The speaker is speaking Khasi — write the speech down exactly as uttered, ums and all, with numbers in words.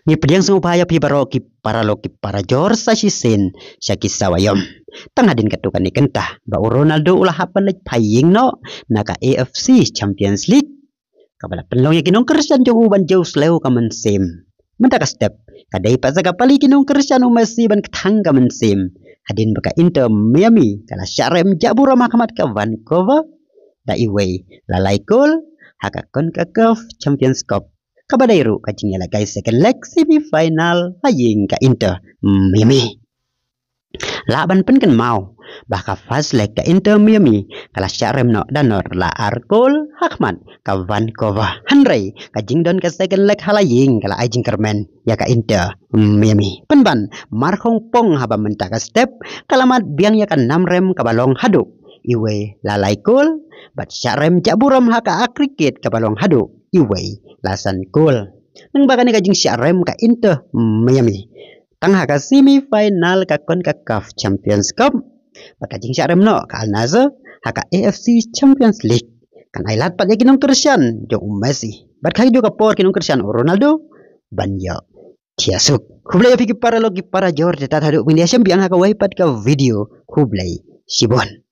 Ngi pdiang sngewbha ïa phi baroh ki paralok ki parajor sa shisien sha ki sawa ïom. Tang hadien katto katne kynta ba u Ronaldo u la hap ban leit phai ïing noh na ka A F C Champions League, kaba la pynlong ïa ki nongkyrshan jong u ban jew slem ka mynsiem. Mynta ka step ka dei pat sa ka pali ki nongkyrshan u Messi ban kthang ka mynsiem hadien ba ka Inter Miami ka la shah rem jah burom ha khmat ka Vancouver da iwei la lai kol ha ka CONCACAF Champions Cup, kaba dei ruh ka jingïalehkai second leg semi final ha ïing ka Inter Miami. Lah ban pynkynmaw ba ka first leg ka Inter Miami ka la shah rem noh da nor la ar kol ha khmat ka Vancouver, hynrei ka jingdon ka second leg ha la ïing ka la ai jingkyrmen ïa ka Inter Miami. Pynban mar khongpong haba mynta ka step ka la mad biang ïa ka nam rem kaba long haduh iwei la lai kol bad shah rem jah burom ha ka aggregate kaba long haduh iwei la san kol. Nang ba kane ka jingshah rem ka Inter Miami tang ha ka semi final ka CONCACAF Champions Cup bad ka jingshah rem noh ka Al Nassr ha ka A F C Champions League kan ai lad pat ïa ki nongkyrshan jong u Messi bad kha ïa ka por ki nongkyrshan u Ronaldo ban ïoh thiah suk. Khublei ïa phi ki paralok ki parajor, te tad haduh ban ïa shim biang ha kawei pat ka video. Khublei shibun.